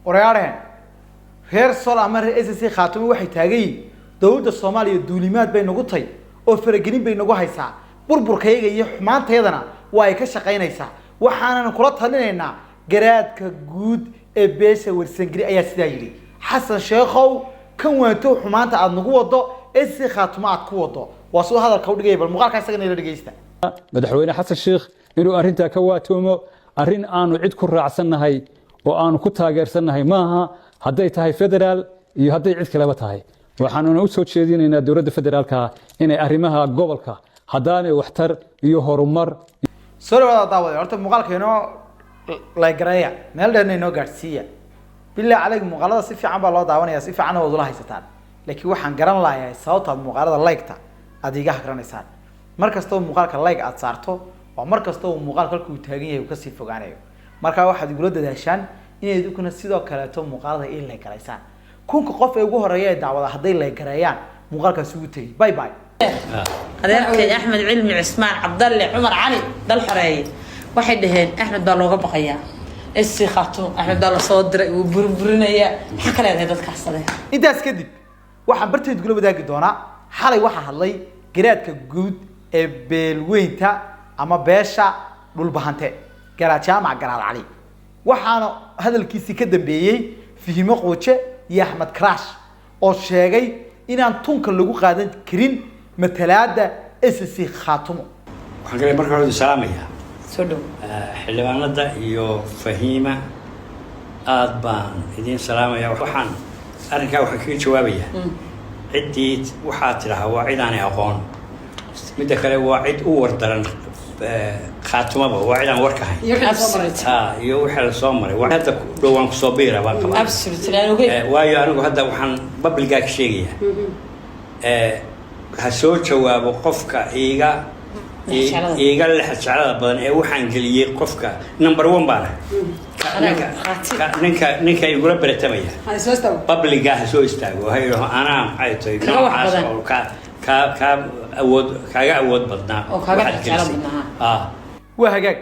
Waryaadheen, reer Sool ama reer SSC Khaatumo waxay taagan yihiin dowladda Soomaaliya duulimaad bay nagu tay oo faragelin bay nagu haysaa, burburkayaga iyo xumaantayadana waa ay ka shaqaynaysaa. Waxaanan kula talinaynaa garaadka guud ee beesha Warsangeli ayaa sidaa yidhi: Xasan Sheekhow, kan waantow xumaanta aada nagu wado, SSC Khaatumo aad ku wado. Waa siduu hadalka u dhigaya. Bal muuqaalka isagana ila dhegeysta. Madaxweyne Xasan Sheikh inuu arrintaa ka waatoomo. Arrin aanu cid ku raacsannahay oo aanu ku taageersannahay maaha, hadday tahay federaal iyo hadday cid kaleba tahay. Waxaanuna u soo jeedinaynaa dowladda federaalka inay arrimaha gobolka haddaanay waxtar iyo horumar Soo dhawaada, daawade. Horta muuqaalka inoo laygareeya, meel dheerna inoo gaadhsiiya, bilaa caleyg. Muuqaalada si fiican baa loo daawanaya, si fiicanna waad ula haysataan, laakiin waxaan garan lahayaa sababtaad muuqaalada like-ta aad iiga hagranaysaan. Mar kastoo muuqaalka like aad saarto, waa mar kasta uu muuqaalka halka uu taagan yahay uu kasii fogaanayo. Markaa waxaad igula dadaashaan inay idinkuna sidoo kaleeto muuqaalada ii like garaysaan. 1000-ka qof ee ugu horeeya ee daawada hadday like gareeyaan, muuqaalkaasi ugu tegay. Bye bye. Adeerkay Axmed Cilmi Cismaan Cabdalle Cumar Cali Dal Xoreeye, waxay dhaheen Axmed baa looga baqayaa SSC Khaatumo, Axmed baa lasoo diray, wuu burburinayaa. Maxaa ka leedahay dadkaas, adeer? Intaas kadib waxaan barteed kula wadaagi doonaa xalay waxaa hadlay garaadka guud ee beelweynta ama beesha Dhulbahante, Garaad Jaamac Garaad Cali. Waxaana hadalkiisii ka dambeeyey Fihimo Quuje iyo Axmed Crash oo sheegay inaan tunka lagu qaadan karin matalaada SSC Khaatumo. Waxaan kale marka hore salaamayaa Soo dhow. xildhibaanada iyo Fahiima, aada baan idiin salaamaya. Waxaan arrinkaa waxaan kaga jawaabayaa, ciddii waxaa tidhahaa waa cid aanay aqoon. Midda kale, waa cid u wardaran Khaatumaba, waa cid aan war ka hayn. Iyo wixii la soo maray. Ha, iyo wixii la soo maray. Waa hadda ku dhow waan kusoo biira baan qabaa. Absolutely, aan ogey. Waayo anigu hadda waxaan public-gaa ka sheegayaa, ha soo jawaabo qofka iiga Lexjeclada. iiga lexjeclada badan ee waxaan geliyey. Qofka number one baan ahay. Qaati. Ninka igula beratamaya Ha soo istaago. public-gaa ha soo istaago, ha yidhaho anaa maxay tahay Kaga wax noocaas badan. oo ka awood kaaga awood badnaa Oo kaaga waxaad lexjeclo gelisay. badnaa. Ah. Waa hagaag.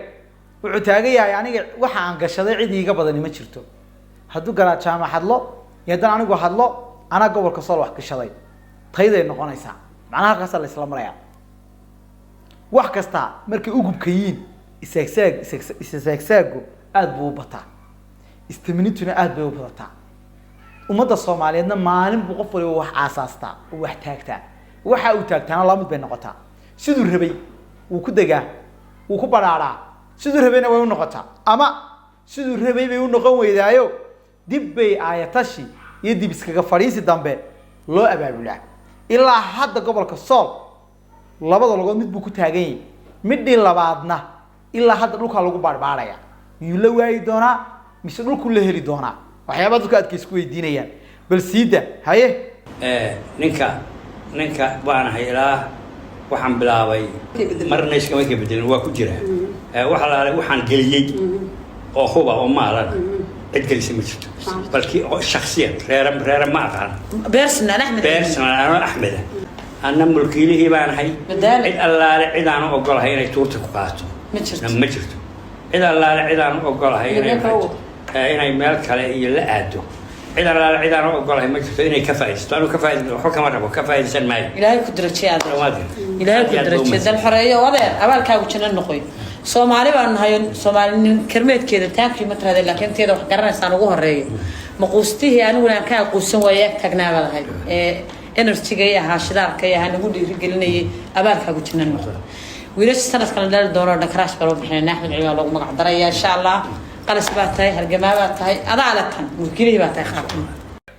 Wuxuu taagan yahay aniga waxa aan gashaday cid iiga badani ma jirto. Hadduu Garaad Jaamac hadlo iyo haddaan anigu hadlo, anaa gobolka Sool wax gashaday, tayday noqonaysaa. Macnaha halkaasaa la isla marayaa. Wax kasta markay ugubka yihiin, isaagsaag isaagsaaggu aada buu u bataa, istiminintuna aada bay u badataa. Ummadda Soomaaliyeedna maalin buu qof waliba wax aasaastaa oo wax taagtaa. Waxa uu taagtaana laba mid bay noqotaa: siduu rabay wuu ku degaa, wuu ku badhaadhaa, siduu rabayna way u noqotaa, ama siduu rabay bay u noqon weydaayo, dib bay aayatashi iyo dib iskaga fadhiisi dambe loo abaabulaa. Ilaa hadda gobolka Sool labada logood mid buu ku taagan yahay, midhii labaadna ilaa hadda dhulkaa lagu baadhbaadhaya. Miyuu la waayi doonaa mise dhulku la heli doonaa? Waxyaabaa dadku aadka isku weydiinayaan. Bal siida haye. Ninka baanahay ilaa waxaan bilaabay marna iskama ka bedelin, waa ku jiraa. Waxa la waxaan geliyey oo huba oo maalana cid gelisa ma jirto, balki oo shaksiyan reere reere ma aqaan. Personal Axmed. Personal anoo Axmeda, anna mulkiilihii baan ahay. Madaale. Cid allaale cid aan u ogolahay inay tuurta ku qaato Ma jirto. Ma jirto. Cid allaale cid aan u ogolahay Inay inay meel kale u inay meel kale iyo la aado, cid allaale cid aan u ogolahay ma jirto inay ka faa'iidaysto. Anigu ka faa'iidaysto waxba kama rabo, ka faa'iidaysan maayo. Ilaahay ku darajiye, adeer. Waa dir. Ilaahay ku Aad iyo aad baa darajiye. u Dal Xoreeyo, adeer, abaalkaagu janno noqoy. Soomaali baan nahay, Soomaali nin karmeedkeeda taankii ma tirahdeen, laakiin teeda wax garanaysaan ugu horeeyo. Maquustihii aniguna aan ka aquusan waayay, ag tagnaabaad ahayd ee energy-gay ahaa, shidaalkay ahaa, nagu dhiirigelinayay. Abaalkaagu janno noqoy. Wiilasha sanadkan la dhali doono dhan karaash baa loo bixinaya, Axmed Cilmi baa loogu magac daraya, insha Allah. Qalas baa tahay, halgamaa baa tahay, adaa le tan mulkiilihii baa tahay Khaatimo.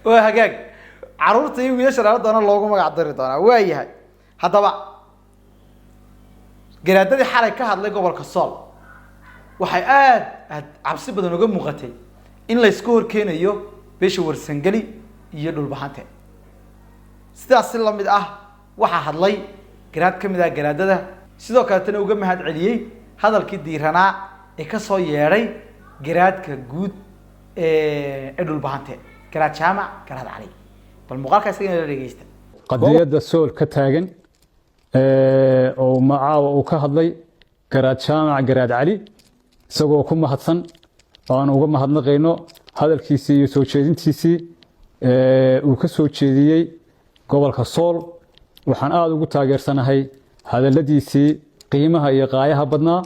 Waa hagaag. Caruurta iyo wiilasha dhala doona loogu magac dari doonaa. Waa yahay. Haddaba garaadadii xalay ka hadlay gobolka Sool waxay aad aad cabsi badan uga muuqatay in laysku horkeenayo beesha Warsangeli iyo Dhulbahante. Sidaas si lamid ah waxaa hadlay garaad ka mid ah garaadada, sidoo kaletana uga mahad celiyey hadalkii diiranaa ee kasoo yeedhay garaadka guud ee Dhulbahante, Garaad Jaamac Garaad Cali. Bal muuqaalka isaga la dhegeysta. Qadiyadda Sool ka taagan oo macaawa uu ka hadlay Garaad Jaamac Garaad Cali, isagoo ku mahadsan oo aan uga mahadnaqayno. Hadalkiisii iyo soo jeedintiisii uu ka soo jeediyey gobolka Sool, waxaan aada ugu taageersanahay hadalladiisii qiimaha iyo qaayaha badnaa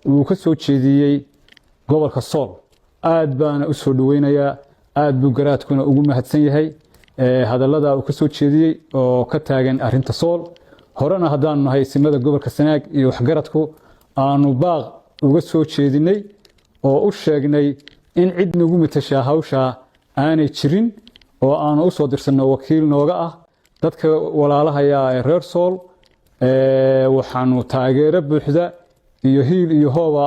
uu ka soo jeediyey gobolka Sool. Aad baana u soo dhaweynayaa, aad buu garaadkuna ugu mahadsan yahay hadallada uu ka soo jeediyey oo ka taagan arrinta Sool. Horena haddaanu nahay isimada gobolka Sanaag iyo waxgaradku, aanu baaq uga soo jeedinay oo u sheegnay in cid nagu matashaa hawshaa aanay jirin, oo aanu u soo dirsanno wakiil nooga ah dadka walaalahayaa ee reer Sool. Waxaanu taageero buuxda iyo hiil iyo hooba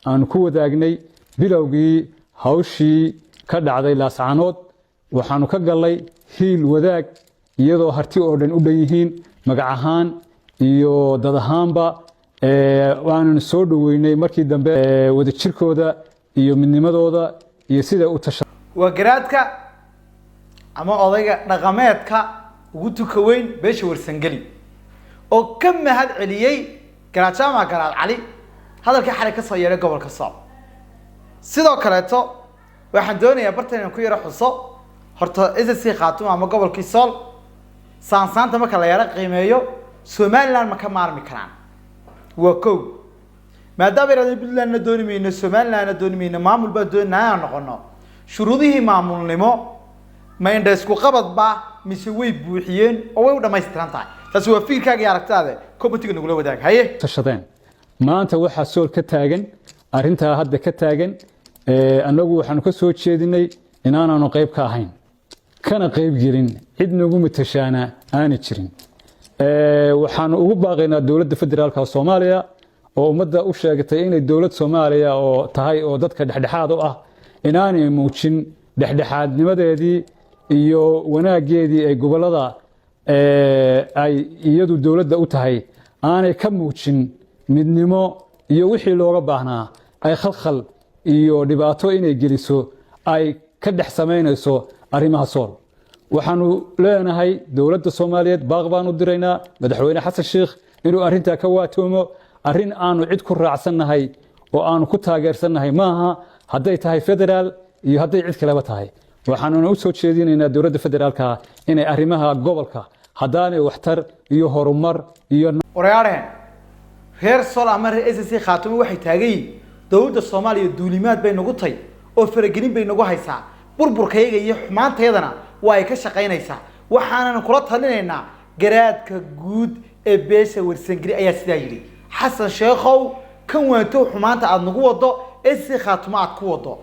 aanu ku wadaagnay bilowgii hawshii ka dhacday Laascaanood. Waxaanu ka gallay hiil wadaag, iyadoo Harti oo dhan u dhan yihiin magac ahaan iyo dad ahaanba. Waananu soo dhoweynay markii dambe wadajirkooda iyo midnimadooda iyo sida u tasha. Waa garaadka ama odayga dhaqameedka ugu tuka weyn beesha Warsangeli oo ka mahad celiyey Garaad Jaamac Garaad Cali hadalkii xalay kasoo yeedhay gobolka Sool. Sidoo kaleeto waxaan doonayaa bartan inaan ku yaro xuso horta SSC Khaatumo ama gobolkii Sool saansaanta marka la yaro qiimeeyo, Somaliland ma ka maarmi karaan? Waa kow. Maadaama yidhahdeen Puntlandna dooni mayno, Somalilandna dooni mayno, maamul baan doonaa inaan noqono, shuruudihii maamulnimo ma indha isku qabad ba mise way buuxiyeen oo way u dhamaystiran tahay? Taasi waa fikirkaaga iyo aragtidaade, commentiga nagula wadaag. Haye. Tashadeen. Maanta waxaa Sool ka taagan, arrintaa hadda ka taagan, annagu waxaanu ka soo jeedinay inaanaanu qayb ka ahayn kana qayb gelin, cid nagu matashaana aanay jirin. Waxaanu ugu baaqaynaa dowladda federaalka Soomaaliya oo ummadda u sheegatay inay dowlad Soomaaliya oo tahay oo dadka dhexdhexaad u ah, inaanay muujin dhexdhexaadnimadeedii iyo wanaaggeedii ay gobollada ay iyadu dowladda u tahay aanay ka muujin midnimo iyo wixii looga baahnaa, ay khalkhal iyo dhibaato inay geliso ay ka dhex samaynayso arrimaha Sool. Waxaanu leenahay dowladda Soomaaliyeed, baaq baan u diraynaa Madaxweyne Xasan Sheikh inuu arrintaa ka waatoomo. Arrin aanu cid ku raacsannahay oo aanu ku taageersannahay maaha, hadday tahay federaal iyo hadday cid kaleba tahay. Waxaanuna u soo jeedinaynaa dowladda federaalka inay arrimaha gobolka haddaanay waxtar iyo horumar iyo Waryaareen, reer Sool ama reer SSC Khaatumo waxay taagan yihiin dowladda Soomaaliya duulimaad bay nagu tay oo faragelin bay nagu haysaa, burburkayaga iyo xumaantayadana waa ay ka shaqaynaysaa. Waxaanan kula talinaynaa, garaadka guud ee beesha Warsangeli ayaa sidaa yidhi: Xasan Sheekhow, kan waantow xumaanta aada nagu wado, SSC Khaatumo aad ku wado.